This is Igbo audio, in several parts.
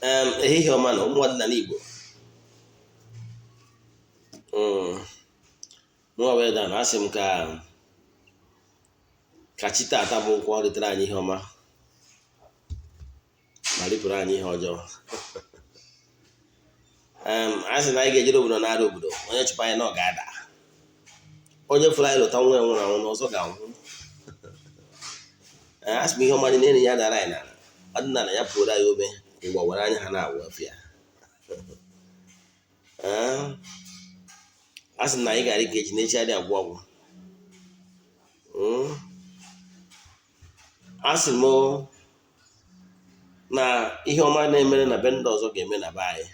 Ehihie ọma na ụmụ ọdịnala Igbo. Mụnwa wee daa na asị m ka chi taata bụ nkwọ ritere anyị ihe ọma ma ripụrụ anyị ihe ọjọọ. A sị na anyị ga-ejere obodo na-ara obodo, onye chụpụ anyị na ọ ga-ada, onye fụrụ anyị lụta nwa ya nwụrụ anwụ n'ọzọ ga-anwụ. A sị m ihe ọma dị n'elu ya dara anyị n'ala, ọdịnala ya pụrụ anyị ome ụwa were anya ha na-awụ afịa. A sị na anyị gara ike echi n'echi adị agwụ agwụ. A sị m na ihe ọma na-emere na be ndị ọzọ ga-eme na be anyị.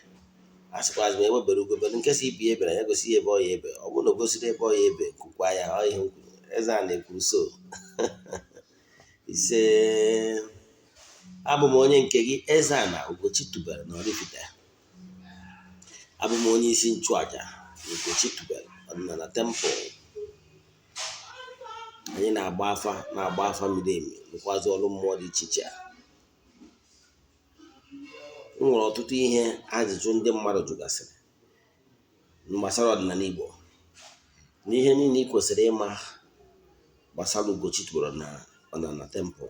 A sịkwazị m ewebere ugobere nke si ibi ebere ya gosi ya ebe ọ ya ebe, ọ bụrụ na o gosiri ebe ọ ya ebe kwukwa ya ọ ihe m kwuru. Eze a na-ekwuru so ise. Abụ m onye nke gị, Eze-Ana Ugochi tubelu na Oraifite. Abụ m onye isi nchụaja Ugochi tubelu ọdịnala temple. Anyị na-agba afa miri emi, rụkwazị ọrụ mmụọ dị iche iche. M nwere ọtụtụ ihe ajụjụ ndị mmadụ jụgasịrị gbasara ọdịnala Igbo na ihe niile ị kwesịrị ịma gbasara Ugochi tubelu na ọdịnala temple,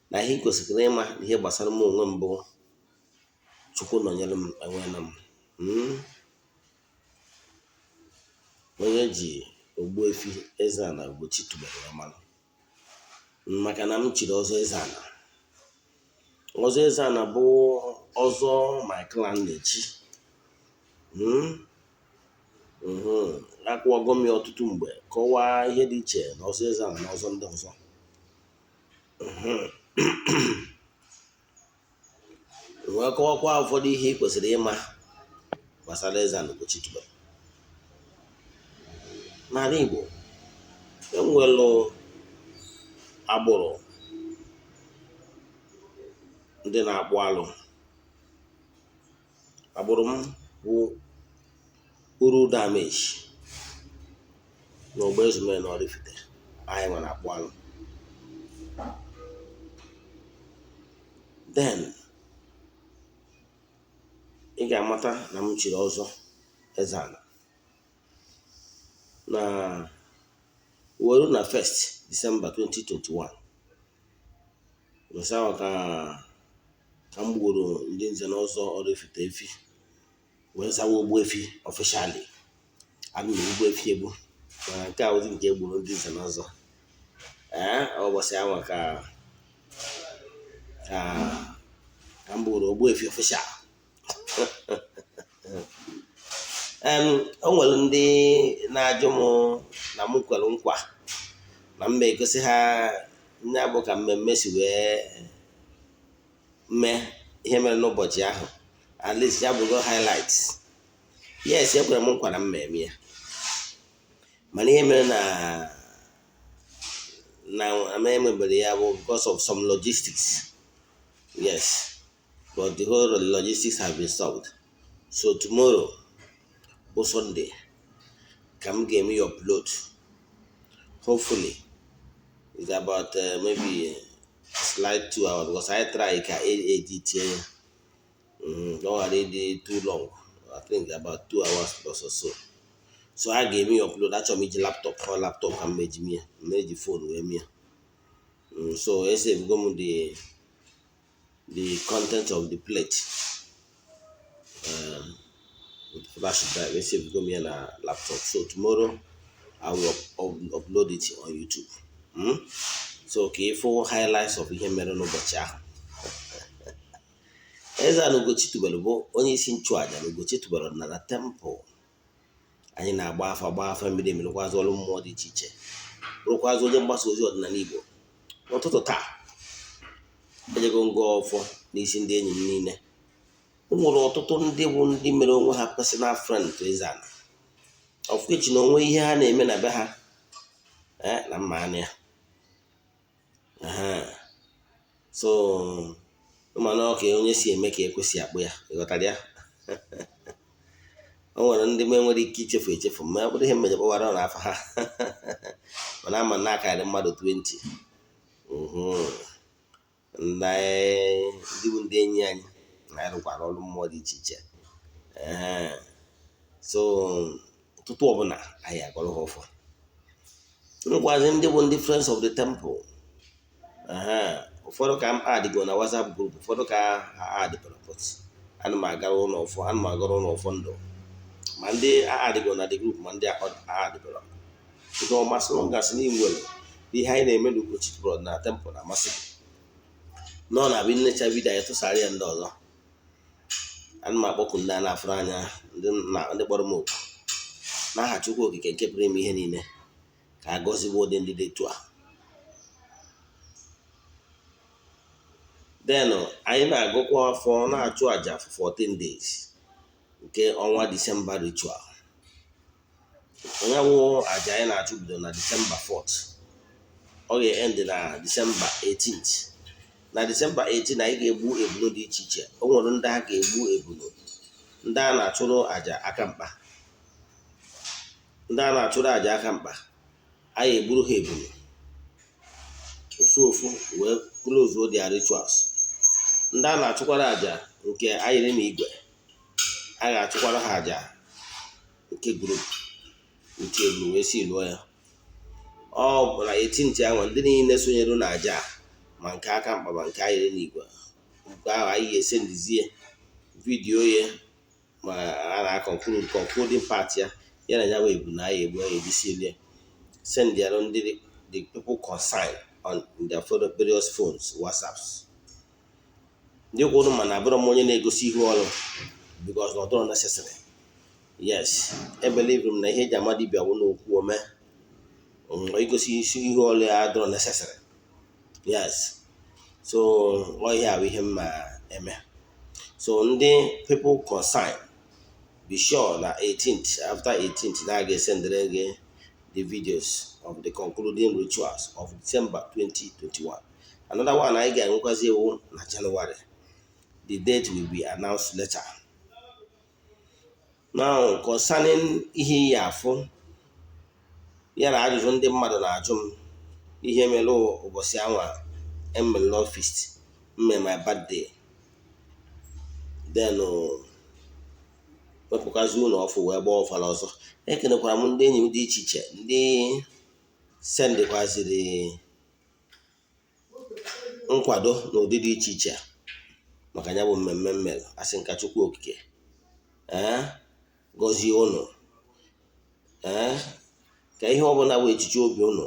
na ihe ị kwesịrị ịma na ihe gbasara m onwe mbụ. Chukwu nọnyere m, enwena m onye ji Ogbuefi Eze-Ana Ugochi tubelu ya mara, maka na m chiri ọzọ Eze-Ana. Ọzọ Eze-Ana bụ ọzọ my clan na-echi. Akwụọgo m ya ọtụtụ mgbe kọwaa ihe dị iche na ọzọ Eze-Ana na ọzọ ndị ọzọ. Wee kọwakwa ụfọdụ ihe ị kwesịrị ịma gbasara Eze-Ana Ugochi tubelu. N'ala Igbo, enwelụ agbụrụ ndị na-akpụ alụ. Agbụrụ m bụ Uru Dameji na Ogbo Ezume na Oraifite. Anyị nwe na-akpụ alụ. Then ị ga-amata na m chiri ọzọ Eze-Ana na weru na 1st December 2021 ụbọchị ahụ ka m gburu ndị nze na ọzọ Oraifite efi wee zawa Ogbuefi officially. Ana m Ogbuefi egbu, mana nke a wụzi nke egburu ndị nze na ọzọ. Ụbọchị ahụ ka m gburu Ogbuefi official. O nwere ndị na-ajụ m na m kwere nkwa na m egosi ha ndị abụ ka mmemme si wee mee ihe mere n'ụbọchị ahụ, at least ya bụgo highlights. Yes, ekwere m nkwa na m eme ya, mana ihe mere na m emebere ya bụ because of some logistics. Yes, but the whole logistics have been solved. So tomorrow bụ Sunday ka m ga-eme ya upload. Hopefully it's about maybe slight 2 hours, because I try ka edit ya ọ ghara ịdị too long. I think about 2 hours plus or so. So a ga-eme ya upload. Achọrọ m iji laptop, ọ laptop ka m eji mie, m eji phone wee mie. So esavego m the content of the plate with flash drive. Esavego m ya na laptop. So tomorrow I will upload it on YouTube. So ka ịfụ highlights of ihe mere n'ụbọchị ahụ. Eze-Ana Ugochi tubelu bụ onye isi nchụaja na Ugochi tubelu na temple. Anyị na-agba afa, gbaa afa mmiri emi, rụkwazị ọrụ mmụọ dị iche iche, rụkwazị onye mgbasa ozi ọdịnala Igbo. N'ụtụtụ taa, ejego ngọ ọfọ n'isi ndị enyi m niile. O nwere ọtụtụ ndị bụ ndị mere onwe ha personal friend to Eze-Ana, of which na onwe ihe ha na-eme na be ha na mma anya ya. So mana ọ ka onye si eme ka ekwesị akpụ ya, ịghọtara ya. O nwere ndị m enwere ike ichefu echefu, ma ọ bụrụ ihe mmejọ kpọwara n'afọ ha, mana ama na akarị mmadụ 20 ndị bụ ndị enyi anyị. Na anyị rụkwara ọrụ mmụọ dị iche iche. Ee, so ụtụtụ ọbụla anyị agọrọ ha ọfọ. Nkwazi ndị bụ ndị Friends of the Temple. Ee, ụfọdụ ka m adịgo na WhatsApp group, ụfọdụ ka ha adịbara, but ana m agara ụlọ ọfọ, ana m agara ụlọ ọfọ ndụ, ma ndị adịgo na the group, ma ndị adịbara nke ọma. Sị gasị na nwere ihe anyị na-eme n'Ugochi na temple na-amasị gị nọ na abịa nnecha video anyị, tụsara ya ndị ọzọ. Ana m akpọku ndị a na-afụrụ anya, ndị kpọrọ m oku n'aha Chukwu Okike nke pụrụ ime ihe niile, ka a gọziwe ụdị ndị dị etu a. Then anyị na-agụkwa afọ, na-achụ àjà for 14 days nke ọnwa Disemba ritual. Onye wụ àjà anyị na-achụ bido na Disemba 4th, ọ ga-end na Disemba 18th. Na Disemba 18, anyị ga-egbu ebunu dị iche iche. O nwere ndị a ga-egbu ebunu, ndị a na-achụrụ àjà aka mkpa, ndị a na-achụrụ àjà aka mkpa, anyị egburu ha ebunu ofu ofu wee close their rituals. Ndị a na-achụkwara àjà nke ayịrị na igwe, a ga-achụkwara ha àjà nke group nke ebunu wee si lụọ ya. Ọ bụ na 18th ahụ, ndị niile sonyere na àjà, ma nke aka mkpa ma nke ayịrị na igwe, nke ahụ anyị ga-esendizie video ya, ma a na-aconclude concluding part ya, ya na ya bụ ebunu anyị egbu, anyị ejisilie send ya ndị the people concerned on their various phones, WhatsApps. Ndị kwuru, mana abụrụ m onye na-egosi ihu ọrụ because na ọ dịrọ necessary. Yes, ebelieve m na ihe eji ama dibịa bụ n'okwu ome. Igosi isi ihu ọrụ ya adịrọ necessary. Yes, so ọ ihe a bụ ihe m ma eme. So ndị people concerned, be sure na 18th, after 18th, na a ga-esendere gị the videos of the concluding rituals of December 2021. Another one anyị ga-enwekwazi ewu na January. The date will be announced later. Now, concerning ihe iyi afụ ya na ajụjụ ndị mmadụ na-ajụ m, ihe mere ụbọchị anwa emere love feast, mme my birthday, then wepụkazi ụlọ ọfụ wee gbaa ọfala ọzọ. Ekenekwara m ndị enyi m dị iche iche, ndị sendịkwaziri nkwado n'ụdị dị iche iche maka ya bụ mmemme mmere. Asị nka Chukwu Okike ee gọzie ụnụ, ee ka ihe ọbụla bụ echiche obi ụnụ,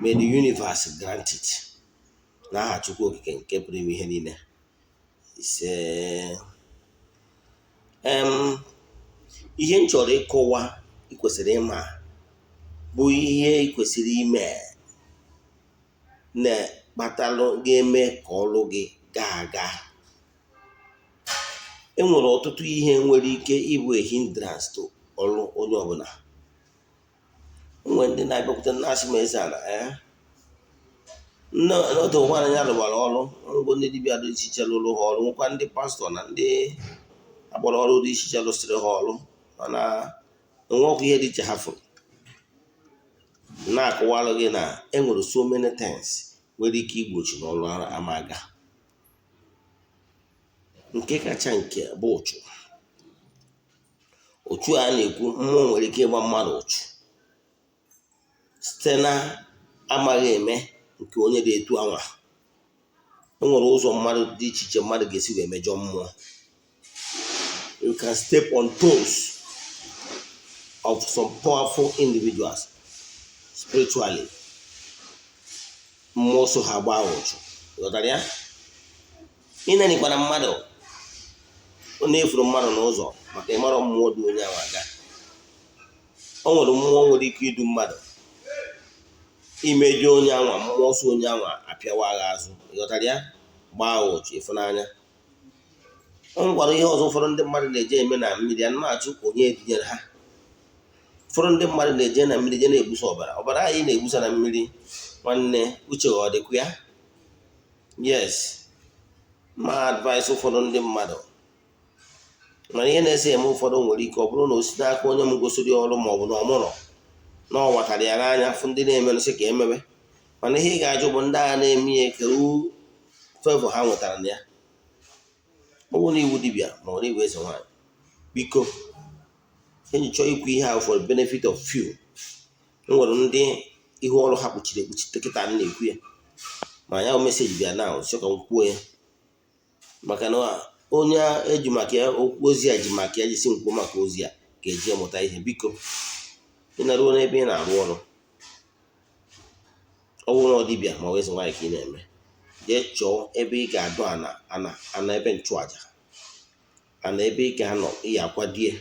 may the universe grant it, n'aha Chukwu Okike nke pụrụ ime ihe niile. Ise. Ihe m chọrọ ịkọwa ị kwesịrị ịma bụ ihe ị kwesịrị ime na-kpatalụ ga-eme ka ọrụ gị gaa aga. E nwere ọtụtụ ihe nwere ike ịbụ a hindrance to ọrụ onye ọbụla. O nwere ndị na-abịakwute na-asị m, "Eze ala n'otu nwaanyị ya rụgbara ọrụ ngwo." Ndị dibịa dị iche iche lụrụ ha ọrụ, nwekwa ndị pastọ na ndị agbara ọrụ dị iche iche lụsịrị ha ọrụ, mana enwekwa ihe dị iche ha fụrụ. Na-akọwalụ gị na enwere so many things nwere ike igbochi n'ọrụ ama aga. Nke kacha nke bụ ụchụ. Ụchụ a na-ekwu, mmụọ nwere ike ịgba mmadụ ụchụ site na amaghị eme nke onye dị etu anwa. E nwere ụzọ mmadụ dị iche iche mmadụ ga-esi wee mejọ mmụọ. You can step on toes of some powerful individuals spiritually, mmụọ so ha gbaa ụchụ. Ghọtara ya? Ịnenikwara mmadụ, ọ na-efuru mmadụ n'ụzọ maka ịmara mmụọ dị onye ahụ aga. O nwere mmụọ nwere ike idu mmadụ imejọ onye anwa, mmụọ so onye anwa apịawa agha azụ. Ịghọtara ya? Gbaa ụchụ ịfụnanya. O nwekwara ihe ọzọ ụfọdụ ndị mmadụ na-eje eme na mmiri a na-achụ onye edunyere ha. Ụfọdụ ndị mmadụ na-eje na mmiri je na-egbusa ọbara. Ọbara anyị na-egbusa na mmiri, nwanne, uche ọ dịkwa ya? Yes, ma advice ụfọdụ ndị mmadụ, mana ihe na-ese eme, ụfọdụ nwere ike ọ bụrụ na o si n'aka onye m gosiri ọrụ, ma ọ bụ na ọ mụrọ na ọ watara ya n'anya fụ ndị na-emerụsị ka emebe. Mana ihe ị ga-ajụ bụ ndị agha na-eme ihe, kedu favor ha nwetara na ya? Ọ bụrụ na iwu dibịa ma ọ na iwu eze nwaanyị, biko, enyi chọọ ikwu ihe ahụ for the benefit of few. E nwere ndị ihu ọrụ ha kpuchiri ekpuchi kịta m na-ekwu ya, ma ya bụ message bịa na sọ ka m kwuo ya, maka na onye eji maka ya okwu ozi a ji maka ya jisi nkwuo maka ozi a ga-eji mụta ihe. Biko, ị naruo n'ebe ị na-arụ ọrụ, ọ bụrụ na ọ dibịa ma ọ bụ eze nwaanyị ka ị na-eme, jee chọọ ebe ị ga-adọ ana ana ana ebe nchụaja, ana ebe ị ga-anọ ị ga-akwadie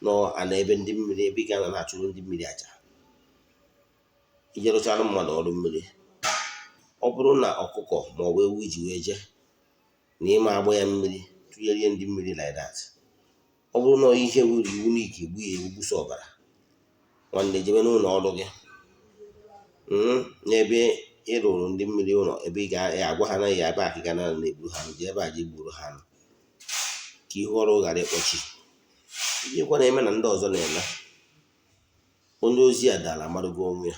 nọ, ana ebe ndị mmiri, ebe ị ga-anọ na-achụrụ ndị mmiri aja. Ije rụchara mmadụ ọrụ mmiri, ọ bụrụ na ọkụkọ ma ọ bụ ewu iji wee jee na ịma agba ya mmiri tụnyerie ndị mmiri like that, ọ bụrụ na ihe wuru iwu n'ike egbu ya ewu gbusa ọbara, nwanne, jebe n'ụlọ ọrụ gị, n'ebe ị rụrụ ndị mmiri ụlọ, ebe ị ga-agwa ha na ya ebe a ka ị ga na-egburu ha, jee ebe a ji gburu ha anụ, ka ihu ọrụ ghara ịkpọchi. Ihekwa na-eme na ndị ọzọ na-eme, onye ozi a dara amarụgo onwe ya.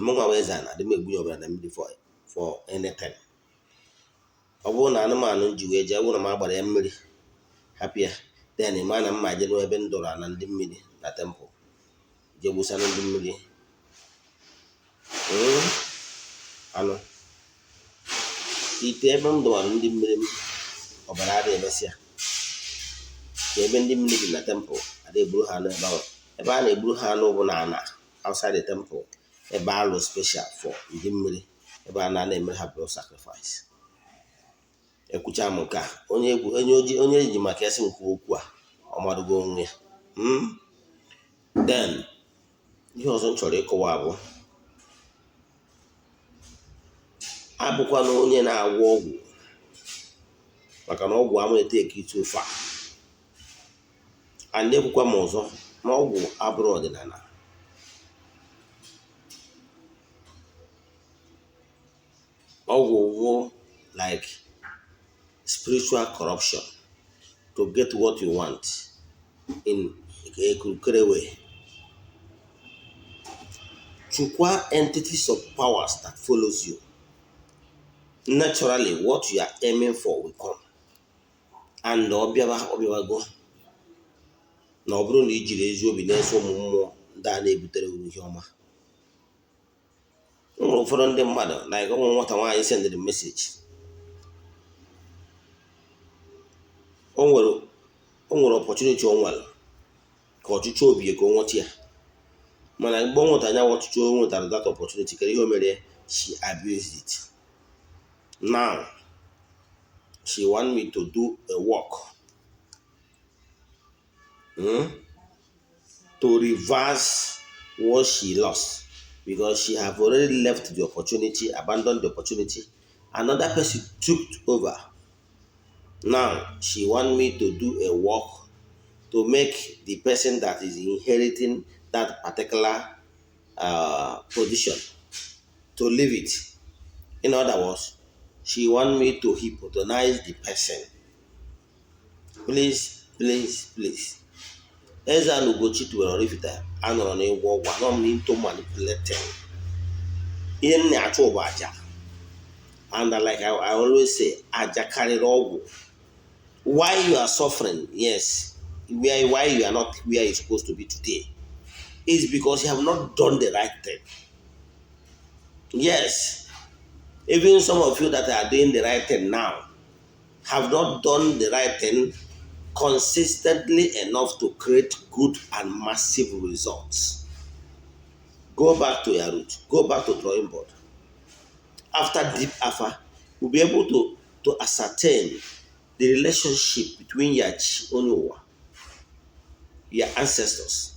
Mụnwa wee eze na adị m egbunye ọbara na mmiri for anything. Ọ bụrụ na anụmanụ ji wee jee, ọ bụrụ na m agbara ya mmiri, hapụ ya, then ma na mma je n'ebe m dọrọ ana ndị mmiri na temple, jee gbusara ndị mmiri anụ. Ite ebe m dọwara ndị mmiri m, ọbara adịghị emesịa ka ebe ndị mmiri dị na temple ada egburu ha anụ. Ebe ahụ ebe a na-egburu ha anụ bụ na ana outside the temple, ebe alụ special for ndị mmiri, ebe a na-emere ha blood sacrifice. Ekwucha m nke a, onye egwu onye oji onye eji maka esi nkwu okwu a, ọ madogo onwe ya. Then ihe ọzọ m chọrọ ịkọwa bụ, abụkwana onye na-agwọ ọgwụ, maka na ọgwụ ama take it too far. And ekwukwa m ọzọ na ọgwụ abụrụ ọdịnala. Ọgwụ wụ like spiritual corruption to get what you want in a crooked way. Chukwa entities of powers that follows you. Naturally, what you are aiming for will come. And ọ bịawa, ọ bịawago. Na ọ bụrụ na i jiri ezi obi na-eso ụmụ mmụọ ndị a na-ebutere gị ihe ọma. O nwere ụfọdụ ndị mmadụ, like ụmụ nwata nwaanyị sendịrị message. O nwere opportunity o nwere ka ọchịchọ obi ka o nweta ya, mana mgbe o nwetara ya ọchịchọ, o nwetara that opportunity, kedu ihe o mere? She abused it. Now she want me to do a work to reverse what she lost, because she have already left the opportunity, abandoned the opportunity. Another person took over. Now she want me to do a work to make the person that is inheriting that particular position to leave it. In other words, she want me to hypnotize the person. Please, please, please. Eze-Ana Ugochi tubelu Oraifite anọrọ n'ịgwọ ọgwụ, anọ m into manipulating. Ihe m na-achọ bụ aja. And like I always say, aja karịrị ọgwụ. Why you are suffering, yes, why you are not where you're supposed to be today is because you have not done the right thing. Yes, even some of you that are doing the right thing now have not done the right thing consistently enough to create good and massive results. Go back to your root. Go back to drawing board. After deep afa, you'll be able to ascertain the relationship between your chi onye ụwa, your ancestors,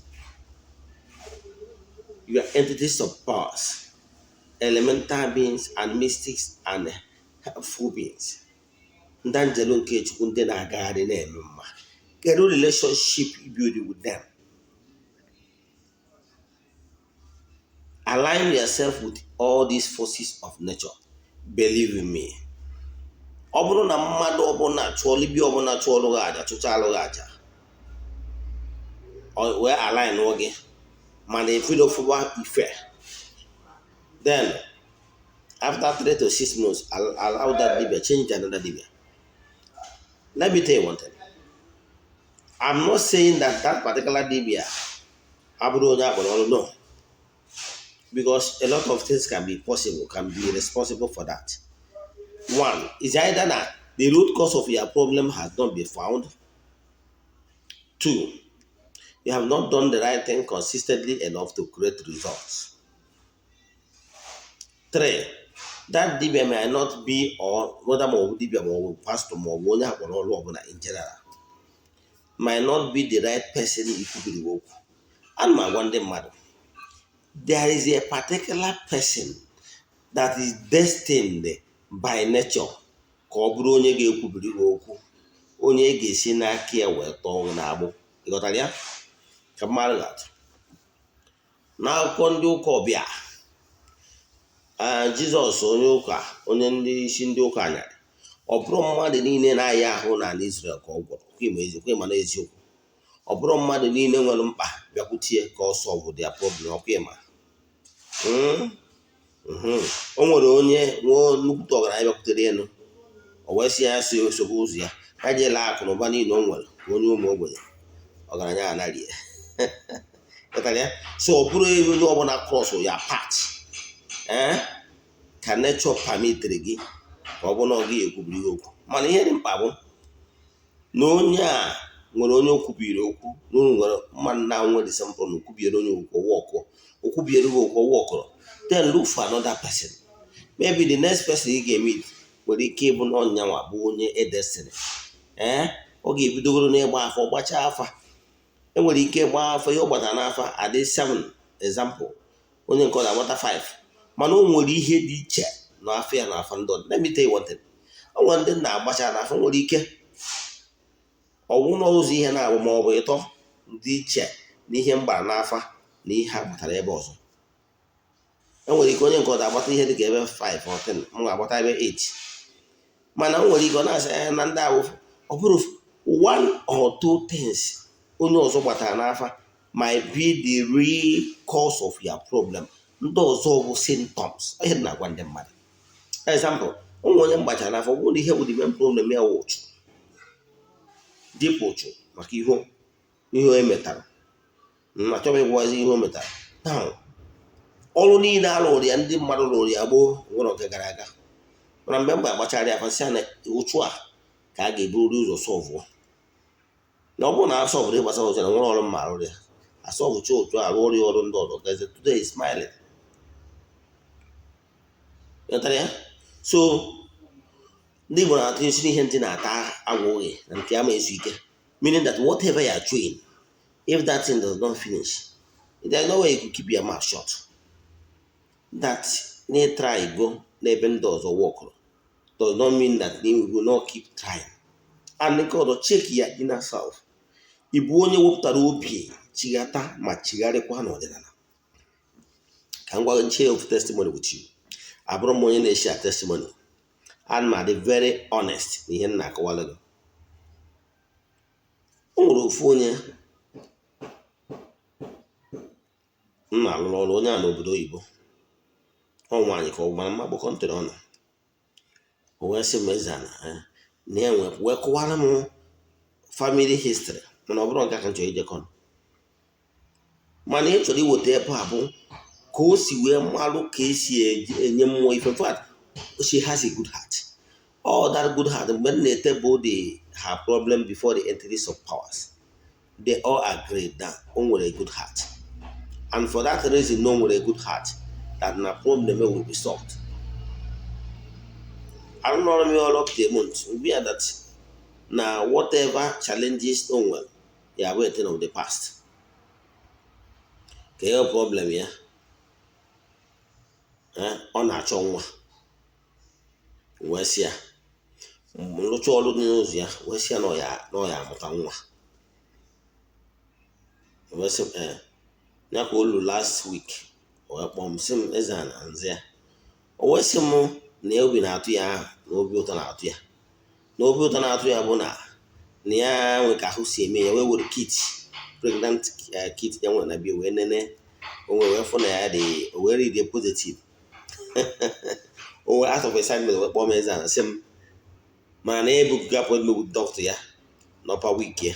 your entities of powers, elemental beings and mystics and helpful beings. Ndị anjelu nke Chukwu, ndị na-agagharị na-eme mma. Kedu relationship you build with them? Align yourself with all these forces of nature. Believe in me. Ọ bụrụ na mmadụ ọbụla chụọlụ ibi ọbụla chụọlụ gị aja, chụchalụ gị aja, wee align gị, mana ebido fụba ife, then after 3 to 6 months, allow that dibia, change to another dibia. Let me tell you one thing. I'm not saying that that particular dibia abụrụ onye akpọrọ ọrụ, no, because a lot of things can be possible, can be responsible for that. One is either that the root cause of your problem has not been found. Two, you have not done the right thing consistently enough to create results. Three, that dibia may not be, or whether ma ọ bụ dibia ma ọ bụ pastor ma ọ bụ onye akpọrọ ọrụ ọbụla in general, might not be the right person ikwubiri okwu. Ana m agwa ndị mmadụ, there is a particular person that is destined by nature ka ọ bụrụ onye ga-ekwubiri gị okwu, onye ga-esi n'aka ya wee tọọ gị n'agbụ. Ịghọtara ya? Ka mmadụ ga-atụ n'akwụkwọ ndị ụka ọbịa, Jizọs, onye ụka, onye ndị isi ndị ụka anyarị, ọ bụrụ mmadụ niile na-aya ahụ n'ala Israel ka ọ gwọrọ. Ịma eziokwu, ịma na eziokwu, ọ bụrụ mmadụ niile nwere mkpa bịakwutie ka ọ solve their problem. Ọkwa ịma o nwere onye nwee nnukwute ọgaranya bịakwutere elu, o wee sị ya si osobe ụzọ ya, ya jeela akụ na ụba niile o nwere ka onye ụmụ ogbenye. Ọgaranya anaghị ya. So ọ bụrụ onye ọbụla cross ya path, ee, ka nature permitiri gị ka ọ bụ na ọ gị ekwubiri ya okwu. Mana ihe dị mkpa bụ na onye a nwere onye okwubiri okwu na unu nwere mmadụ na nwere simple na okwubiere onye okwu wọkụ, okwubiere gị okwu wọkụrụ, then look for another person. Maybe the next person ị ga-emeet nwere ike ịbụ na ọnyanwa bụ onye edestiny. Ee, ọ ga-ebidogoro n'ịgba afa. Gbachaa afa, enwere ike gbaa afa, ihe ọ gbatara n'afa adị 7, example, onye nke ọ na-agbata 5, mana o nwere ihe dị iche n'afọ ya na afa ndị ọzọ. Let me tell you one thing. O nwere ndị na-agbacha n'afọ, nwere ike ọwụ n'ụzọ ihe na-abụ ma ọ bụ ịtọ dị iche na ihe m gbara n'afa na ihe a gbatara ebe ọzọ. Enwere ike onye nke ọzọ agbata ihe dịka ebe 5 or 10, m ga-agbata ebe 8, mana o nwere ike ọ na-asị ya na ndị ahụ ọ bụrụ one or two things onye ọzọ gbatara n'afa might be the real cause of your problem. Ndị ọzọ bụ symptoms. Ihe m na-agwa ndị mmadụ, example, ụmụ onye mgbachara n'afọ, ọ bụrụ na ihe bụ the main problem ya wụ ụchụ, dịpụ ụchụ maka ihe o metara, achọghị ịgwazi ihe o metara. Now, ọrụ niile a rụrụ ya, ndị mmadụ rụrụ ya gboo, nwere oge gara aga, mana mgbe mgbe agbachara ya, fasị ya na ụchụ a ka a ga-eburiri ụzọ solveụọ, na ọ bụrụ na a solveụrụ ịgbasara ụzọ na nwere ọrụ mma arụrụ ya, asolvecha otu a, arụ ọrụ ya, ọrụ ndị ọzọ gazi. Today is smiling. Ghọtara ya? So ndị Igbo na-atụ isi n'ihe ndị na-ata agwụghị na nke ama ezu ike, meaning that whatever you are doing, if that thing does not finish, there is no way you could keep your mouth shut. That na try go n'ebe ndị ọzọ work does not mean that you will not keep trying. And nke ọzọ, check your inner self. Ị bụ onye wepụtara obi chighata ma chigharịkwa n'ọdịnala? Ka m gwa gị, share of testimony with you. Abụrụ m onye na-eshare testimony, and m adị very honest n'ihe m na-akọwara gị. O nwere ofu onye m na-alụrụ ọrụ, onye a n'obodo oyibo. Ọ nwaanyị ka ọ gbara mma country ọ nọ. O wee sị m, eze na na ya nwe wee kọwara m family history, mana ọ bụrụ nke ka m chọrọ ijekọ, mana ị chọrọ iweta ebe a bụ ka o si wee malụ ka esi enye mmụọ ife. In fact, she has a good heart, all that good heart. Mgbe m na-etable the her problem before the entities of powers, they all agreed that o nwere a good heart, and for that reason no nwere a good heart, that na problem will be solved. Arụnọrọ m ya ọrụ up to a month, we are that na whatever challenges o nwere ya bụ a thing of the past. Ka ihe problem ya, ọ na-achọ nwa. Wee sị ya nrụcha ọrụ dị n'ụzọ ya, wee sị ya na ọ ya amụta nwa. Wee sị ee, ya ka olu last week, o wee kpọọ m, sị m, eze na nze ya. O wee sị m na obi na-atụ ya ahụ, na obi ụtọ na-atụ ya, na obi ụtọ na-atụ ya bụ na ya nwe ka ahụ si eme ya. Wee were kit, pregnant kit ya nwere na bia, wee nene onwe, wee fụ na ya dị, o wee read positive. O wee out of excitement wee kpọọ m, eze na sị m Mana na ebuga appointment with doctor ya n'ọpa week ya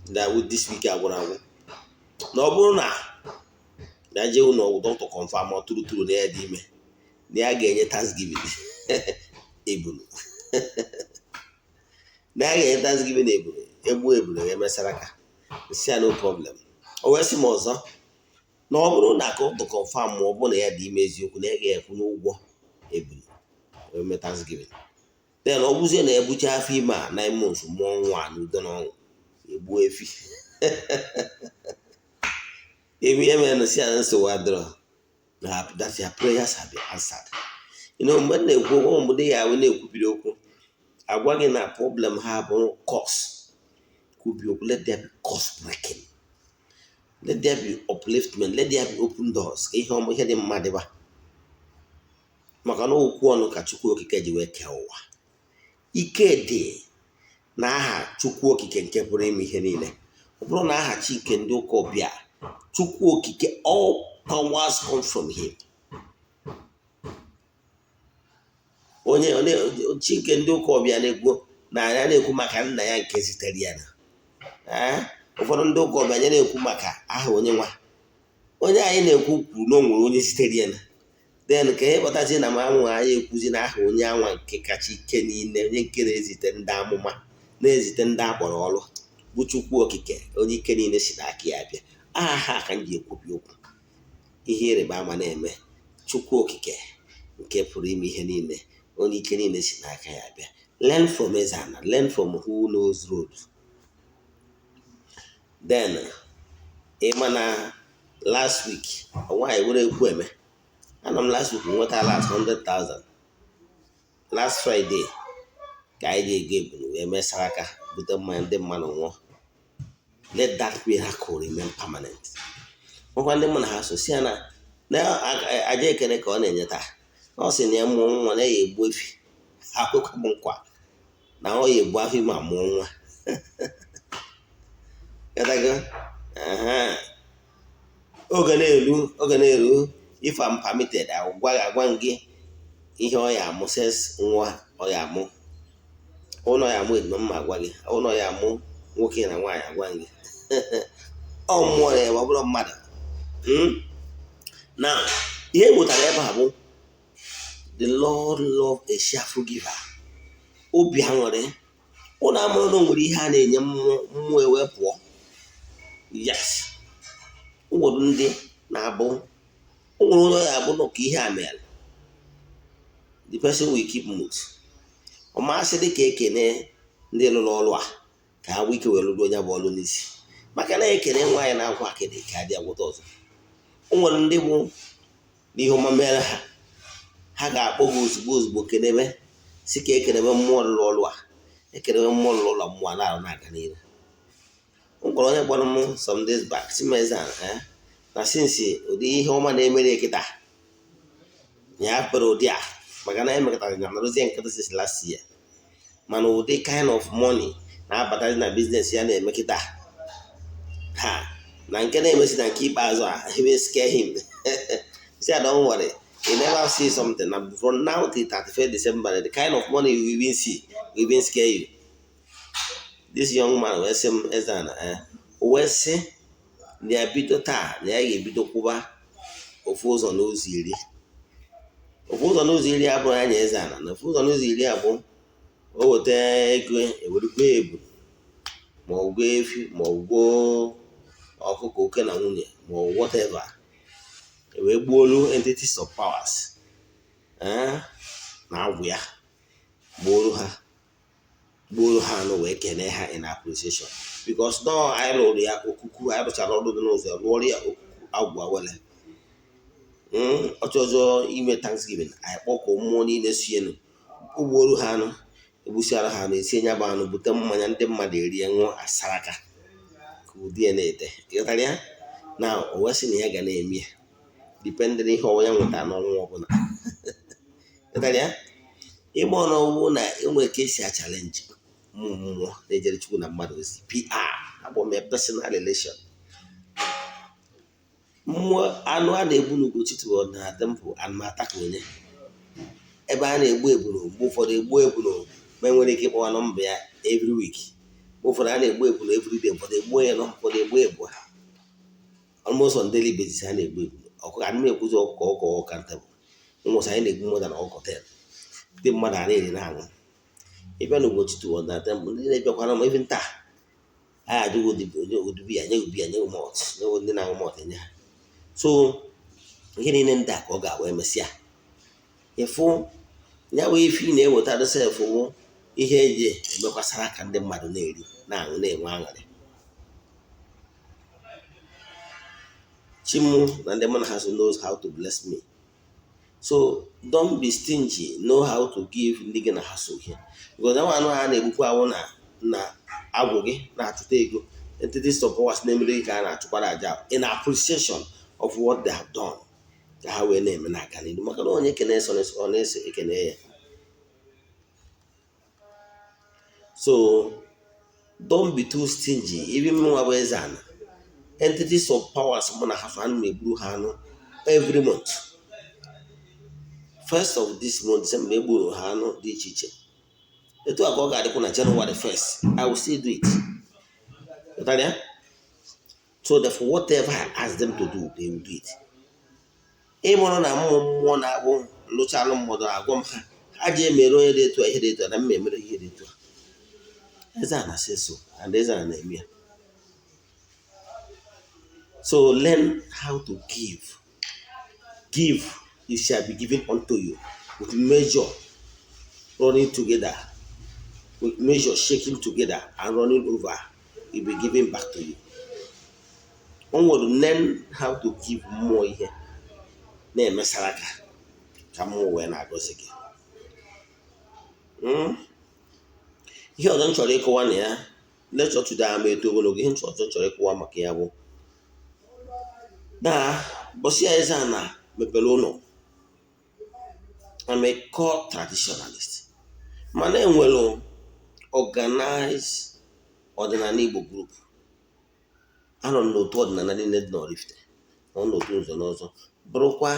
na with this week agwụrụ agwụ, na ọ bụrụ na ya jee ụlọ ọgwụ, dọkịta confirm ọ tụrụ tụrụ na ya dị ime, na ya ga-enye thanksgiving ebulu, na ya ga-enye thanksgiving ebulu, egbu ebulu ya emesara ka si ya, no problem. O wee sị m ọzọ na ọ bụrụ na dọkịta confirm ma ọ bụ na ya dị ime eziokwu, na ya ga-ekwunye ụgwọ ebulu wee mee thanksgiving. Then ọ bụzie na ebucha afọ ime a 9 months, mụọ nwa n'udo na ọṅụ, egbuo efi ebe ihe mere na si ya nsogbu adịrọ, na that your prayers have been answered. Mgbe m na-ekwu okwu, mgbe ya wee na-ekwubiri okwu, agwa gị na problem ha bụ curse. Kwubi okwu, let there be curse breaking, let there be upliftment, let there be open doors, ka ihe ọma, ihe dị mma dịba, maka na okwu ọnụ ka Chukwu Okike ji wee kee ụwa. Ike dị n'aha Chukwu Okike nke pụrụ ime ihe niile. Ọ bụrụ na aha chi nke ndị ụka ọbịa, Chukwu Okike, all powers come from him. Onye chi nke ndị ụka ọbịa na-ekwu na ya na-ekwu maka nna ya nke zitere ya na ụfọdụ ndị ụka ọbịa ya na-ekwu maka aha onye nwa onye anyị na-ekwu kwuru na o nwere onye zitere ya na. Then ka ihe kpatazi na ma anwụ anyị ekwuzi na aha onye anwa nke kacha ike niile, onye nke na-ezite ndị amụma, na-ezite ndị akpọrọ ọrụ, bụ Chukwu Okike, onye ike niile si n'aka ya bịa. Aha ha ka m ji ekwubi okwu, ihe ịrịba ama na-eme. Chukwu Okike nke pụrụ ime ihe niile, onye ike niile si n'aka ya bịa. Learn from Ezana, learn from who knows road. Then ịma na last week nwaanyị were ekwu eme, anọ m last week nweta last 100,000. Last Friday ka anyị ga-ego ebulu wee mesara aka bute mmanya, ndị mmadụ nwụọ. Let that miracle remain permanent. Nwekwa ndị mụ na ha so si ya na na aja ekele ka ọ na-enye taa, na ọ sị na ya mụọ nwa na ya egbu efi. Akwụkwọ m nkwa na ọ ya egbu afọ ime amụọ nwa. Gatago? Oge na-eru, oge na-eru. If I'm permitted, agwa agwa gị ihe ọ ya amụ. Ses nwa ọ ya amụ, ụlọ ya amụ ejima mma, agwa gị ụlọ ya amụ nwoke na nwaanyị, agwa gị ọ mmụọ ya, ọ bụrụ mmadụ na ihe e nwetara ebe a bụ the Lord love a cheerful giver. Obi aṅụrị ụlọ amụrụ na o nwere ihe a na-enye mmụọ, mmụọ ewee pụọ. Yes, o nwere ndị na-abụ, o nwere onye ọ ya abụ nọ ka ihe a mere, the person will keep mute. Ọ masị dị ka ekene ndị lụrụ ọrụ a ka ha nwee ike wee lụrụ onye bụ ọrụ n'isi, maka na ekene nwaanyị na-akwa akịdị ka adị agwụta ọzọ. O nwere ndị bụ n'ihe ọma mere ha, ha ga-akpọ gị ozugbo ozugbo, kenebe, si ka ekenebe mmụọ rụrụ ọrụ a, ekenebe mmụọ rụrụ ụlọ, mmụọ na-arụ na-aga n'ihu. M gwara onye gbara m some days back si m eze na since ụdị ihe ọma na-emere kịta ya kpere ụdị a, maka na emekọtara ya narụzie nkịtị since last year, mana ụdị kind of money na-abatazi na business ya na-eme kịta ha na nke na-emesi na nke ikpeazụ a even scare him. Say, "Don't worry, you never see something na from now till 31st December, the kind of money you even see will even scare you." This young man wee sị m, eze na o wee sị na ya bido taa, na ya ga-ebido kwụba ofu ụzọ n'ụzọ iri. Ofu ụzọ n'ụzọ iri abụrụ ya nye eze ana, na ofu ụzọ n'ụzọ iri abụ o weta ego ewerugbo ebu, ma ọ gụọ efi, ma ọ gụọ ọkụkọ oke na nwunye, ma ọ whatever, wee gbuolu entities of powers na agwụ ya, gbuoro ha anụ wee kene ha in appreciation, because nọ anyị lụrụ ya okuku, anyị rụchara ọrụ dị n'ụzọ, lụọrọ ya okuku agwụ awele. Ọchọzọ ime thanksgiving, anyị kpọkọọ mmụọ niile si enu, ugboru ha anụ, egbusiara ha anụ, esie nya bụ anụ, bute mmanya, ndị mmadụ erie, ṅụọ, asaraka ka ụdị ya na-ete. Ịghọtara ya? Na o wee sị na ya ga na-eme ya depending ihe ọnwa ya nwetara n'ọnwa ọbụla. Ịghọtara ya? Ịgba ọnọwụ na enwere ka esi a challenge mmụọ, mmụọ na-ejere Chukwu na mmadụ ozi, PR akpọ m ya personal relation. Mmụọ anụ a na-egbu n'Ugochi tụrụ na temple anụmata ka onye ebe a na-egbu ebulu, mgbe ụfọdụ egbuo ebulu. Ma enwere ike ịkpọwa nọmba ya every week. Mgbe ụfọdụ a na-egbu ebulu every day, ụfọdụ egbuo ya nọ, ụfọdụ egbu ebu ha almost on daily basis. Ha na-egbu ebulu ọkụkọ, ana m ekwuzi ọkụkọ ọkụkọ ọka ntebụl ụmụsị. Anyị na-egbu mmadụ na ọkụkọ 10, ndị mmadụ a na-eri na-aṅụ. Ịbịa n'Ugochi toward na temple, ndị na-ebiakwara ma even taa anyị ajụghị onye odubi ya nye ubi ya nye malt nye ndị na-aṅụ malt nye ha. So ihe niile ndị a ka ọ ga-abụ emesịa ịfụ ya bụ ife ị na-eweta sef wụ ihe eji emekwasara ka ndị mmadụ na-eri na-aṅụ na-enwe aṅụrị. Chimu na ndị mụ na ha so knows how to bless me. So don't be stingy, know how to give ndị gị na ha so ihe, because anụ anụ ha na-egbukwa awụ na na agwụ gị na-achụta ego. Entities of powers na-emere gị ka a na-achụkwara aja in appreciation of what they have done, ka ha wee na-eme n'aka n'ihu, maka na onye ekene so ọ na-eso ekene ya. So don't be too stingy. Even mụnwa bụ eze ana, entities of powers mụ na ha so, ana m egburu ha anụ every month. First of this month, December, egburu ha anụ dị iche iche. Etu a ka ọ ga-adịkwa na January 1st, I will still do it. Ghọtara ya? So therefore, whatever I ask them to do, they will do it. Ịmụrụ na mmụọ mmụọ na-abụ lụchalụ mmadụ agwọ m ha ha ji emere onye dị etu a ihe dị etu a na mma emere ihe dị etu a. Eze a na-asị so and eze a na-eme ya. So learn how to give. Give, it shall be given unto you, with measure running together, with measure shaking together and running over, it will be given back to you. O nwere learn how to give mmụọ ihe na-emesara aka ka mmụọ wee na-agọzi gị. Ihe ọzọ m chọrọ ịkọwa na ya lecture today ama eto ogologo. Ihe ọzọ m chọrọ ịkọwa maka ya bụ na bọsị ya eze a na mepere ụlọ. I'm a core traditionalist, mana enwere organized ọdịnala Igbo group. Anọ m n'otu ọdịnala niile dị n'Oraifite, nọ n'otu nze na ọzọ, bụrụkwa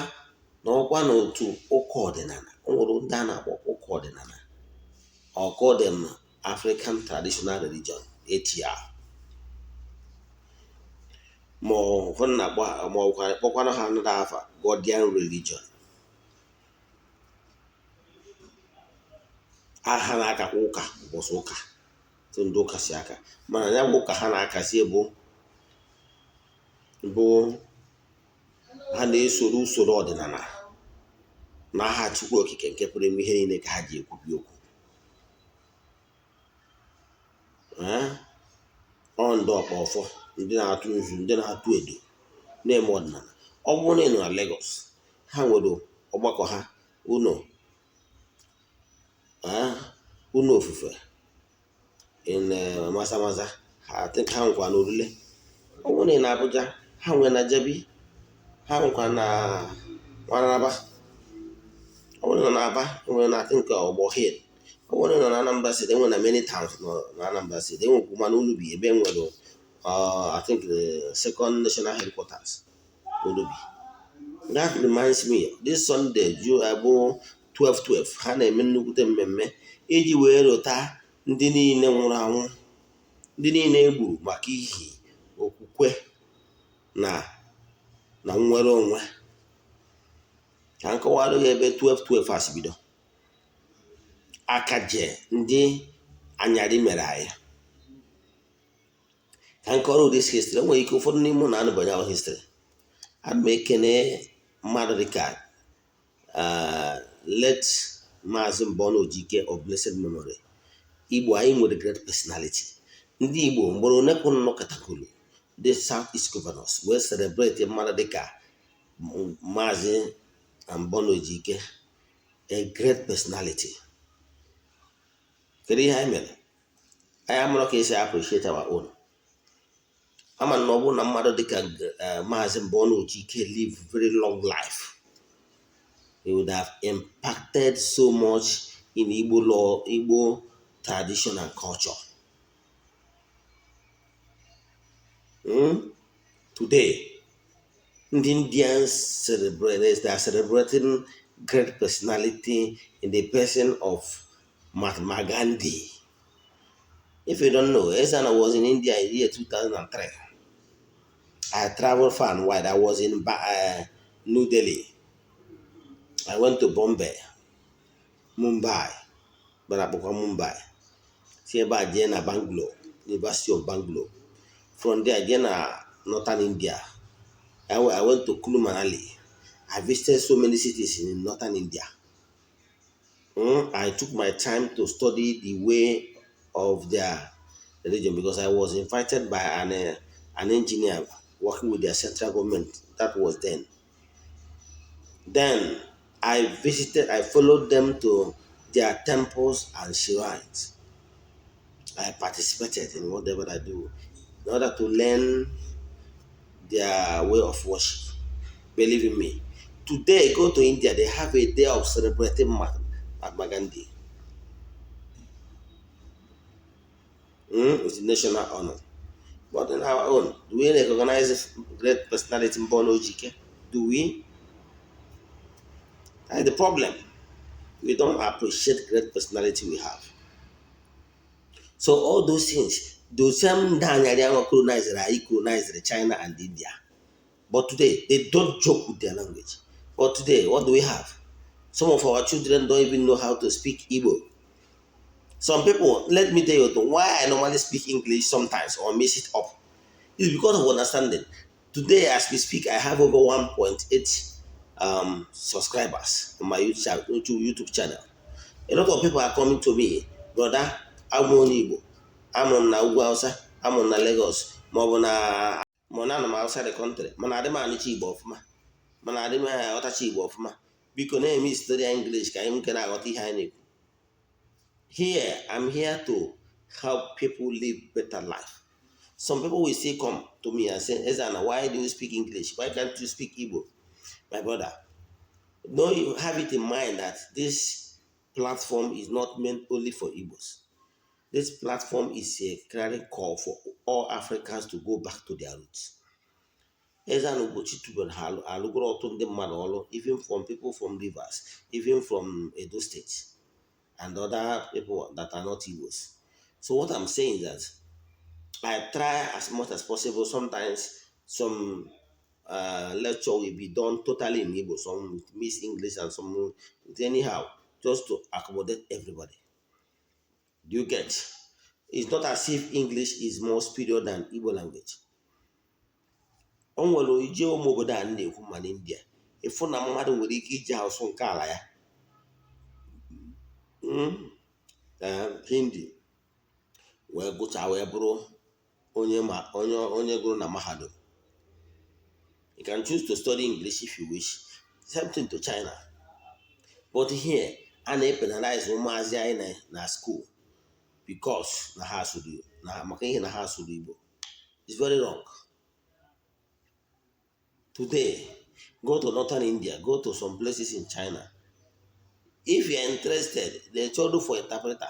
na ọkwa n'otu ụka ọdịnala. O nwere ndị a na-akpọ ụka ọdịnala, or call them African Traditional Religion, ATR, ma ụfọdụ na-akpọ ma ọ kpọkwanụ ha another afa, Godian Religion. Aha na-akakwa ụka ụbọchị ụka tụ ndị ụka si aka, mana ya bụ ụka ha na-akazi bụ ha na-esoro usoro ọdịnala na aha Chukwu Okike nke pụrụ ime ihe niile ka ha ji ekwubi okwu. Ọ ndị ọkpa ọfọ, ndị na-atụ nzu, ndị na-atụ edo, na-eme ọdịnala. Ọ bụrụ na ị nọ na Lagos, ha nwere ọgbakọ ha, ụlọ ụlọ ofufe in Mazamaza. Ha think ha nwekwa na Orile. Ọ bụrụ na ị na Abuja, ha nwere na Jabi, ha nwekwa na Mararaba. Ọ bụrụ na na Aba, enwere na I think Ogbo Hill. Ọ bụrụ na na Anambra State, enwere na many towns na Anambra State. Enwekwu mana Unubi ebe enwere I think the second national headquarters, Unubi. That reminds me, this Sunday ju abụ 12/12, ha na-eme nnukwute mmemme iji wee rota ndị niile nwụrụ anwụ, ndị niile e gburu maka ihi okwukwe na na nnwere onwe. Ka m kọwara gị ebe 12/12 a si bido. Akaje ndị anyarị mere anyị. Ka m kọrọ ụdị history, o nwere ike ụfọdụ n'ime ụnụ anụbanye ahụ history. Ana m ekene mmadụ dịka late Maazị Mbonu Ojike of blessed memory. Igbo anyị nwere great personality. Ndị Igbo mgboro one kwụ nnọkọtagolu ndị South East Governors wee celebrate mmadụ dịka Maazị Mbonu Ojike, a great personality. Kedu ihe anyị mere? Anyị amụrụ ka esi appreciate our own. Ama na ọ bụrụ na mmadụ dịka Maazị Mbonu Ojike live very long life, he would have impacted so much in Igbo law, Igbo tradition and culture. Today, ndị Indians celebrate, they are celebrating great personality in the person of Mahatma Gandhi. If you don't know, Ezeana was in India in the year 2003. I traveled far and wide. I was in New Delhi. I went to Bombay, Mumbai, but akpọkwa Mumbai. Si ebe a jee na Bangalore, University of Bangalore. From there jee na Northern India. I went to Kulu Manali. I visited so many cities in Northern India. I took my time to study the way of their religion because I was invited by an engineer working with their central government. That was then. Then I followed them to their temples and shrines. I participated in whatever I do in order to learn their way of worship. Believe in me. Today, go to India, they have a day of celebrating Mahatma Gandhi. With national honor. But in our own, do we recognize great personality Mbonu Ojike? Do we? That's the problem. We don't appreciate great personality we have. So all those things, those same Danyarian colonized, colonized China and India. But today, they don't joke with their language. But today, what do we have? Some of our children don't even know how to speak Igbo. Some people, let me tell you why I normally speak English sometimes or mix it up. It's because of understanding. Today, as we speak, I have over 1.8 subscribers on my YouTube channel. A lot of people are coming to me, "Brother, abụ onye Igbo, amụrụ m na ugwu Hausa, amụrụ m na Lagos, maọbụ na ma na anọ m outside the country, mana adị m anụcha Igbo ọfụma, mana adị m aghọtacha Igbo ọfụma. Biko na-eme historia English ka anyị nke na-aghọta ihe anyị na-ekwu." Here, I'm here to help people live better life. Some people will still come to me and say, "Ezeana, why do you speak English? Why can't you speak Igbo?" My brother, know you have it in mind that this platform is not meant only for Igbos. This platform is a clarion call for all Africans to go back to their roots. Ezeana Ugochi tubelu ha alụgoro ọtụtụ ndị mmadụ ọrụ, even from people from Rivers, even from Edo State, and other people that are not Igbos. So what I'm saying is that I try as much as possible. Sometimes some lecture will be done totally in Igbo, some with mixed English and some with anyhow, just to accommodate everybody. Do you get? It's not as if English is more superior than Igbo language. O nwere ije ụmụ obodo a na-ekwu ma n'India, ịfụ na mmadụ nwere ike iji asụ nke ala ya, Hindi, wee gụchaa wee bụrụ onye ma onye gụrụ na mahadum. You can choose to study English if you wish. Same thing to China. But here, a na-epenalize ụmụazị anyị na school because na ha asụrụ na maka ihe na ha asụrụ Igbo. It's very wrong. Today, go to northern India, go to some places in China. If you are interested, they charge you for interpreter.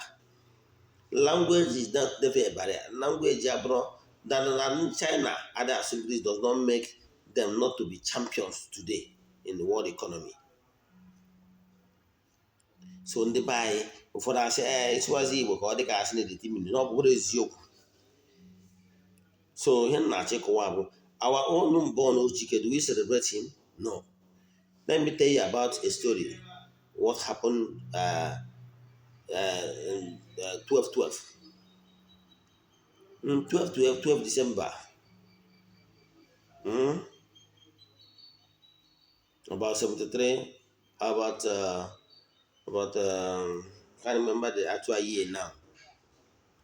Language is not never a barrier. Language abroad that in China, other assemblies does not make them not to be champions today in the world economy. So ndị be anyị ụfọdụ asị ee ịsụwazi Igbo ka ọ dị ka asị na-edeti mmiri na ọ bụrụ eziokwu. So ihe m na-achọ ịkọwa bụ our own born Ojike, do we celebrate him? No. Let me tell you about a story. What happened in 12 12. 12 12 12 December. About 73, about can't remember the actual year now.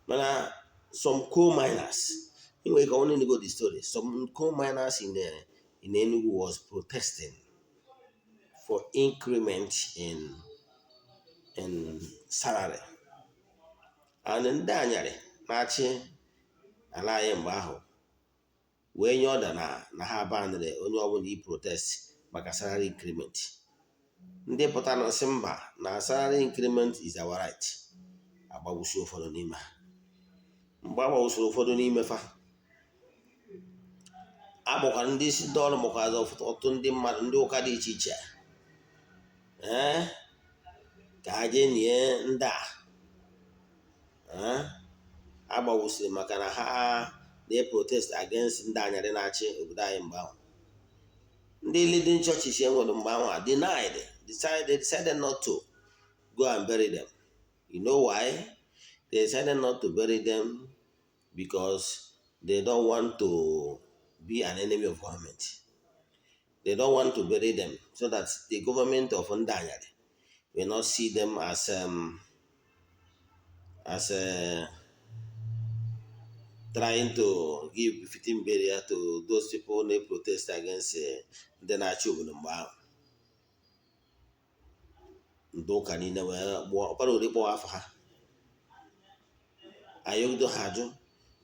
Mana some coal miners, anyway, I only go the story. Some coal miners in Enugu was protesting for increment in salary. And ndị anyarị na-achị ala anyị mgbe ahụ wee nye ọda na ha banịrị onye ọbụla i protest maka salary increment. Ndị pụtara na sị mba na salary increment is our right. Agbagbusi ụfọdụ n'ime ha. Mgbe a gbagbusiri ụfọdụ n'ime fa, a gbakwara ndị isi ndị ọrụ makwazi ọtụtụ ndị mmadụ ndị ụka dị iche iche, ee, ka ha jee nie ndị a. Agbawusiri maka na ha na-protest against ndị anyarị na-achị obodo anyị mgbe ahụ. Ndị leading churches e nwere mgbe ahụ denied, decided not to go and bury them. You know why they decided not to bury them? Because they don't want to be an enemy of government. They don't want to bury them so that the government of ndị anyarị will not see them as trying to give befitting burial to those people na protest against ndị na-achị obodo mgbe ahụ. Ndị ụka niile wee gbụọ ọkpara ori kpọọ afọ ha ayọgido ha ajụ.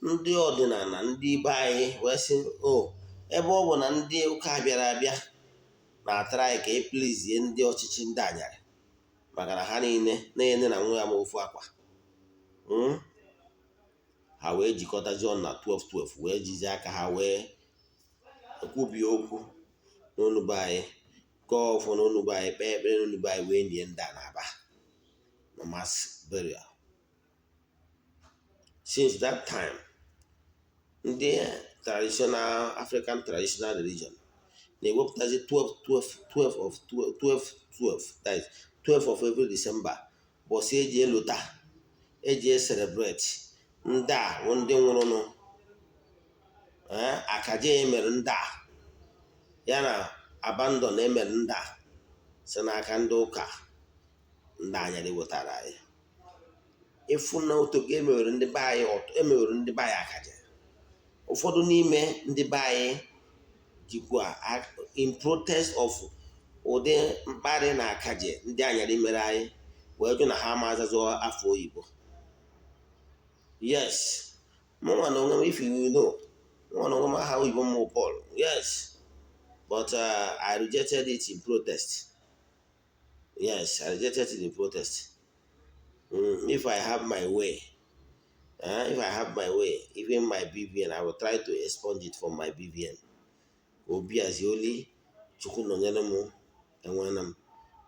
Ndị ọdịnala, ndị be anyị wee sị, o ebe ọ bụ na ndị ụka bịara abịa na-atara anyị ka e pleasie ndị ọchịchị ndị anyarị, maka na ha niile na-enye na nwa ya ma ofu akwa. Ha wee jikọtazi ọnụ na 12/12 wee jizi aka ha wee kwubie okwu n'onu be anyị, gọọ ọfọ n'onu be anyị, kpee ekpere n'onu be anyị, wee nie ndị a na-aba na mass burial. Since that time, ndị traditional, African traditional religion na-ewepụtazi 12 12 12 of 12 12 12, that is 12 of every December, bọsị eji elota, eji celebrate ndị a bụ ndị nwụrụnụ. Akaje emere ndị a ya na abandon emere ndị a si n'aka ndị ụka ndị anyarị wetara anyị. Ịfụ na otogo emewere ndị be anyị, emewere ndị be anyị akaje. Ụfọdụ n'ime ndị be anyị jikwa in protest of ụdị mkparị na akaje ndị anyarị mere anyị wee jụ na ha ama azazụ afọ oyibo. Yes, mụnwa na onwe m, if you know, mụnwa na onwe m, aha oyibo m Paul. Yes, but I rejected it in protest. Yes, I rejected it in protest. If I have my way, if I have my way, even my BVN, I will try to expunge it from my BVN. Obi as the only Chukwu nọnyere m enwena m.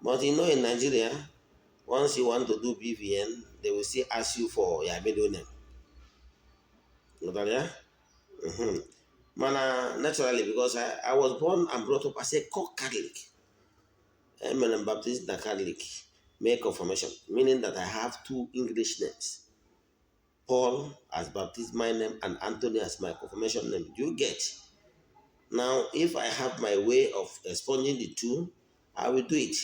But you know, in Nigeria, once you want to do BVN, they will still ask you for your middle name. Ghọtara ya? Mana naturally, because I was born and brought up as a core Catholic, emere m baptism na Catholic, make confirmation, meaning that I have two English names, Paul as baptismal name and Anthony as my confirmation name. Do you get now? If I have my way of expunging the two, I will do it.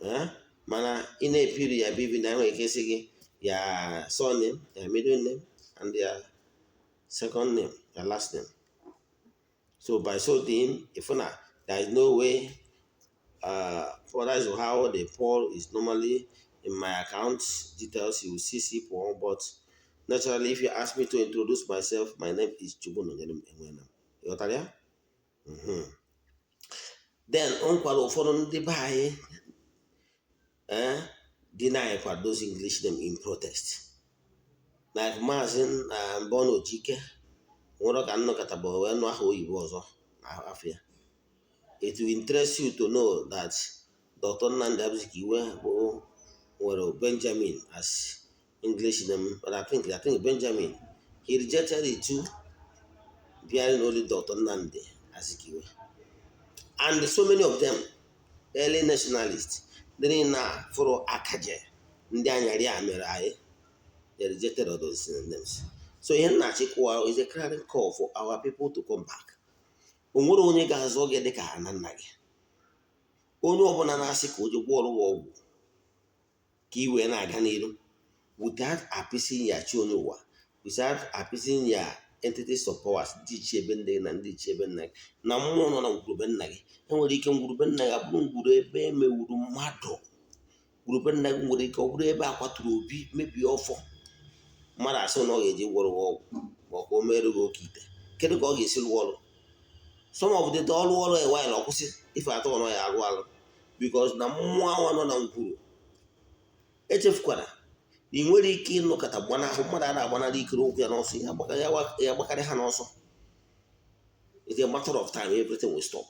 Eh? Mana ị na-epiri ya BVN na enwere ike isi gị ya surname, ya middle name and their second name, your last name. So by so doing, if na there is no way, for that is how the Paul is normally in my account details. You will see C Paul, but naturally, if you ask me to introduce myself, my name is Chukwunonyelim Enwenam. Ịghọtara ya? Then o nwekwara ụfọdụ ndị be anyị deny kwa those English name in protest, like Maazị Mbonu Ojike nwere ka nnọkọta bụ wee nụ aha oyibo ọzọ afọ ya. It will interest you to know that Dr. Nnamdi Azikiwe bụ nwere Benjamin as English name, but I think Benjamin, he rejected it too, bearing only Dr. Nnamdi Azikiwe. And so many of them, early nationalists, ndị na fụrụ akaje ndị anyarị a mere anyị, they rejected all those names. So ihe nna achịkwa is a clarion call for our people to come back. O nwere onye ga-azọ gị dịka ha na nna gị. Onye ọbụla na-asị ka o je gwọọrụ gị ọgwụ ka ị wee na-aga n'iru without appeasing ya chi onye ụwa, without appeasing ya entities of powers, ndị ichie ebe nne gị na ndị ichie ebe nna gị na mmụọ nọ na ngwurube nna gị, enwere ike ngwurube nna gị abụrụ ngwuru ebe emewuru mmadụ. Ngwurube nna gị nwere ike ọ bụrụ ebe a kwaturu obi, mebie ọfọ mmadụ, asị na ọ ga-eji gwọrọ gị ọgwụ ma ọ ka o mere gị oke ite. Kedu ka ọ ga-esi rụọ ọrụ? Some of the ọrụ ọrụ a while, ọ kwụsị ife atọ nọ ya arụ arụ, because na mmụọ anwa nọ na ngwuru. Echefukwara na ị nwere ike ịnụkọta gbanahụ mmadụ. A na-agbanarị ikiri ụkwụ ya n'ọsọ, ya agbakarị ha n'ọsọ. It's a matter of time, everything will stop.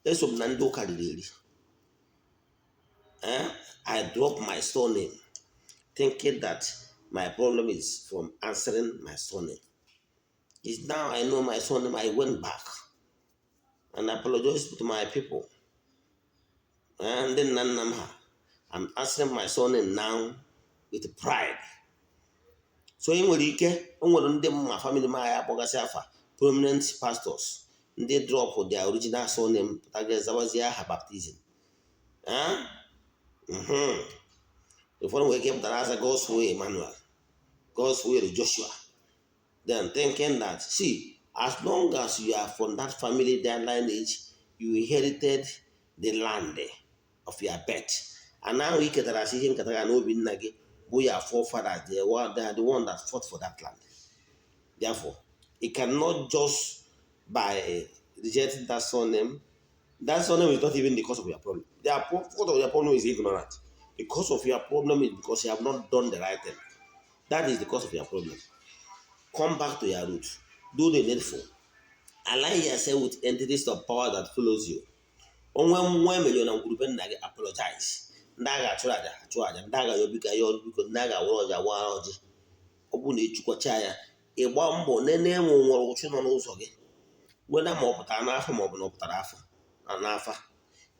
Eso m na ndị ụka riri eri. I drop my surname. thinking that my problem is from answering my surname. It's now I know my surname, I went back and apologized to my people. And then nna m ha, I'm answering my surname now with pride. So ị nwere ike, o nwere ndị mma family m anyị akpọgasị afa, prominent pastors, ndị drop their original surname pụtaga zawazie aha baptism. Ụfọdụ nwere ike pụtara aza Godswill Emmanuel, Godswill Joshua, then thinking that, see, as long as you are from that family, that lineage, you inherited the land of your birth, and now ị ketara asị ihe nketa ga n'obi nna gị bụ your forefathers. They are the one that fought for that land. Therefore, it cannot just by rejecting that surname. That surname is not even the cause of your problem. The cause of your problem is ignorance. The cause of your problem is because you have not done the right thing. That is the cause of your problem. Come back to your roots. Do the needful. Align yourself with entities of power that follows you. Onwe mmụọ emejọ na ngwurube nna gị, apologize. Ndị a ga-achụrụ aja, achụ aja. Ndị a ga-ayọ biko, ayọ biko. Ndị a ga-awara ọjị, awara ọjị. Ọ bụrụ na ịchụkọcha ya, ịgba mbọ nene ma nwere ụchụ nọ n'ụzọ gị, weda ma ọ pụtara n'afọ ma ọ bụ na ọ pụtara afọ na n'afa.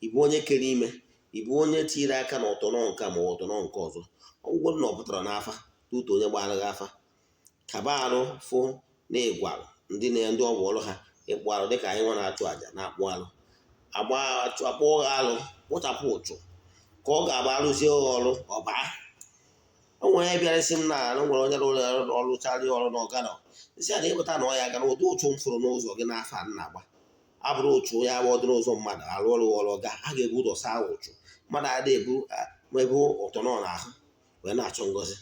Ịbụ onye kere ime, ịbụ onye tiri aka na ọtọnọ nke a ma ọ ọtọnọ nke ọzọ. Ọgwụgwọ na ọ pụtara n'afa tutu onye gbara gị afa, kaba arụ fụ na ịgwalụ ndị na ndị ọgwụ ọrụ ha ịkpụ arụ, dịka anyị nwa na-achụ àjà na-akpụ alụ, agba akpụ alụ, kpụchapụ ụchụ ka ọ ga-agba arụzie ọrụ ọbaa. O nwere onye bịara sị m na o nwere onye rụrụ ọrụ charị ọrụ na ọgara nsị a na ịpụta na ọ ya gara ụdị ụchụ m fụrụ n'ụzọ gị n'afọ a na-agba abụrụ ụchụ ya agba ọdị n'ụzọ mmadụ arụ ọrụ ọrụ ga a ga-ebu ụzọ saa ụchụ mmadụ adị ebu ebu ụtọ nọ n'ahụ wee na-achọ ngọzi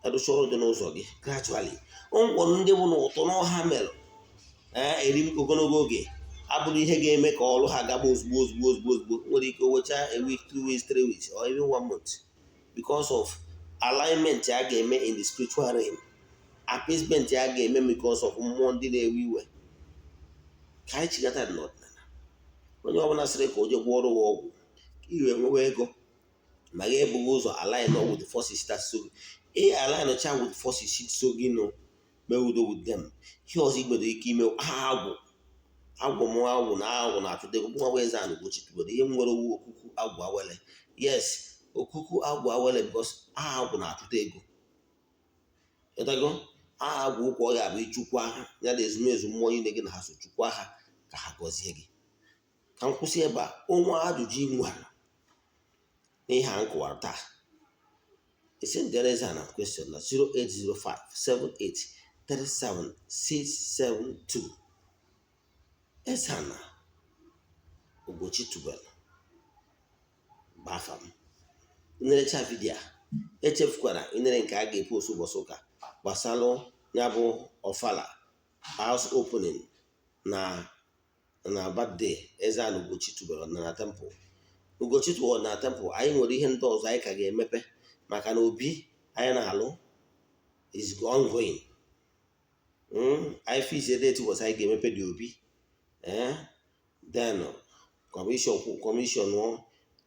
arụcha ọrụ dị n'ụzọ gị gradually. Ngwọrọ ndị bụ na ụtọ n'ọha mere eri ogologo oge abụrụ ihe ga-eme ka ọrụ ha gaba ozugbo ozugbo ozugbo ozugbo. Nwere ike wecha a week, 2 weeks, 3 weeks or even one month because of alignment a ga-eme in the spiritual realm, appeasement a ga-eme because of mmụọ ndị na-ewe iwe. Ka anyị chigata n'ọdịnala. Onye ọbụla sịrị ka o je gwọọ ọrụ ọgwụ ka iwe nwewe ego ma ga ebughị ụzọ align with the forces that so ị align cha with forces so gị nụ mee udo with them. Ihe ọzọ ị nwere ike ime, agwụ agwụ m agwụ na agwụ na-achụta ego. Nwa eze a na Ugochi tubelu ihe m nwere owu okuku agwụ awele. Yes, okuku agwụ awele, because agwụ na-achụta ego. Ịtago agwụ ụkwụ ọ ga-abụ ịchụkwa ha ya na ezumezu mmụọ niile gị na ha so chukwa ha ka ha gọzie gị. Ka m kwụsị ebe a. Onwe ajụjụ ị nwere n'ihe a m kọwara taa, send eze na question na 0805 7837 672. Eze-Ana Ugochi tubelu bụ afa m. Nnerecha video a, echefukwara inere nke a ga-epost ụbọchị ụka gbasalụ ya bụ ọfala house opening na birthday Eze-Ana Ugochi tubelu na temple, Ugochi tubelu na temple. Anyị nwere ihe ndị ọzọ anyị ka ga-emepe maka na obi anyị na-alụ is ongoing. Anyị fix date ụbọchị anyị ga-emepe dị obi, then commission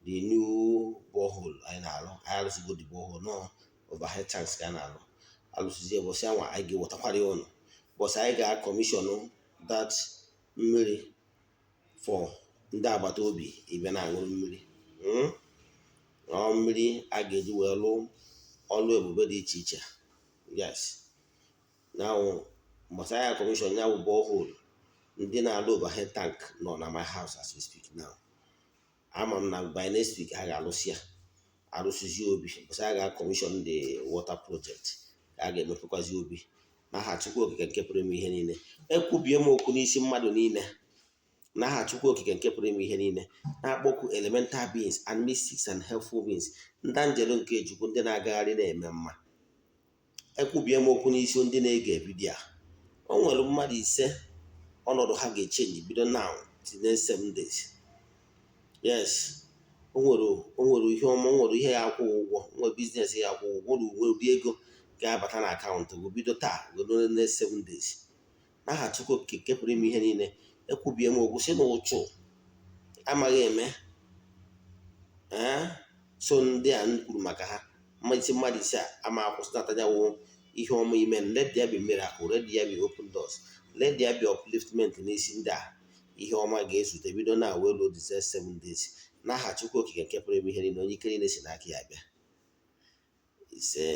the new borehole anyị na-alụ. Anyị alụsigo the borehole nọ, overhead tanks ka a na-alụ. Alụsizie ụbọchị anwa anyị ga-ewetakwara ya ụnụ. Ụbọchị anyị ga-commission that mmiri for ndị agbata obi ịbịa na-aṅụrụ mmiri, Ọ mmiri a ga-eji wee lụọ ọlụ ebube dị iche iche. Yes, now mbọsị anyị commission ya bụ borehole, ndị na-alụ overhead tank nọ na my house as we speak now. Ama m na by next week ha ga-alụsị ya, arụsịzi obi. Mbọsị a ga-commission the water project ka a ga-emepekwazi obi. N'aha Chukwu Okike nke pụrụ ime ihe niile, ekwubie m okwu n'isi mmadụ niile. N'aha Chukwu Okike nke pụrụ ime ihe niile, na-akpọku elemental beings and mystics and helpful beings, ndị anjelu nke Chukwu, ndị na-agagharị na-eme mma, ekwubie m okwu n'isi ndị na-ege video a. O nwere mmadụ 5 ọnọdụ ha ga-echange bido now till next 7 days. Yes, o nwere ihe ọma, o nwere ihe ya akwụ ụgwọ, o nwere business ya akwụ ụgwọ, nwere ụdị ego ga-abata na account gị bido taa wee next 7 days. N'aha Chukwu Okike nke pụrụ ime ihe niile, ekwubie m okwu si na ụchụ amaghị eme. Ee, so ndị a m kwuru maka ha Isi mmadụ ise a ama akwụsịnata nyanwụ ihe ọma ime. Let there be miracle, let there be open doors, let there be upliftment n'isi ndị a. Ihe ọma ga-ezute bido na wee ruo the 7 days, n'aha Chukwu Okike nke pụrụ ime ihe niile, onye ike niile si n'aka ya bịa. Ise.